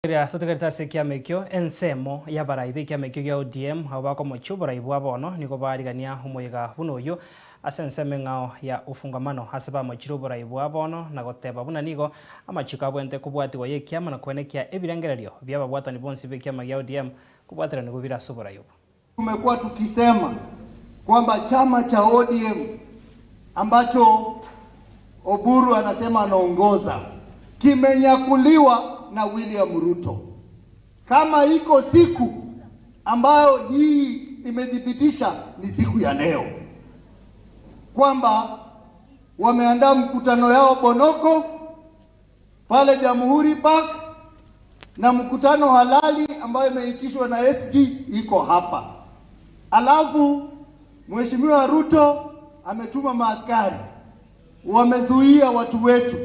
Riria totigarete ase ekiama ekio, ensemo y'abarai b'ekiama ekio gia ODM abwo bakomochia oborai bwa bono nigo barigania omoyega buna oyio ase ensemo eng'ao ya Ufungamano ase bamochire oborai bwa bono na goteba buna nigo amachiko abwenerete kobwatigwa y'ekiama na koenekia ebirengererio bi'ababwatani bonsi b'ekiama gia ODM kobwateranigwa bire ase oborai obo. Tumekuwa tukisema kwamba chama cha ODM ambacho Oburu anasema anaongoza kimenyakuliwa na William Ruto. Kama iko siku ambayo hii imethibitisha ni siku ya leo, kwamba wameandaa mkutano yao Bonoko pale Jamhuri Park na mkutano halali ambayo imeitishwa na SG iko hapa. Alafu Mheshimiwa Ruto ametuma maaskari, wamezuia watu wetu,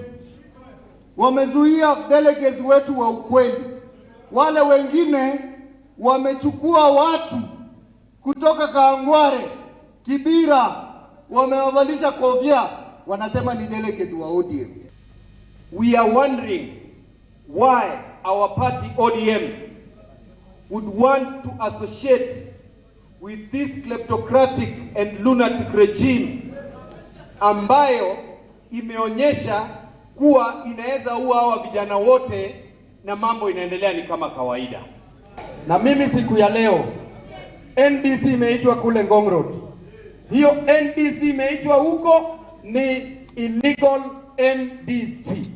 wamezuia delegates wetu wa ukweli. Wale wengine wamechukua watu kutoka Kawangware, Kibera, wamewavalisha kofia, wanasema ni delegates wa ODM. We are wondering why our party ODM would want to associate with this kleptocratic and lunatic regime ambayo imeonyesha kuwa inaweza ua hawa vijana wote na mambo inaendelea ni kama kawaida. Na mimi siku ya leo NDC imeitwa kule Ngong Road. Hiyo NDC imeitwa huko ni illegal NDC.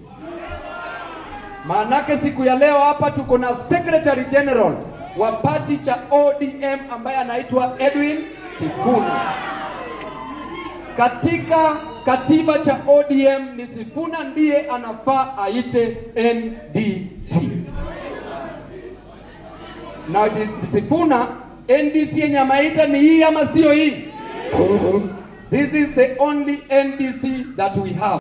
Maanake siku ya leo hapa tuko na Secretary General wa party cha ODM ambaye anaitwa Edwin Sifuna. Katika katiba cha ODM ni Sifuna ndiye anafaa aite NDC. Na Sifuna, NDC yenye ameita ni hii ama sio hii? This is the only NDC that we have.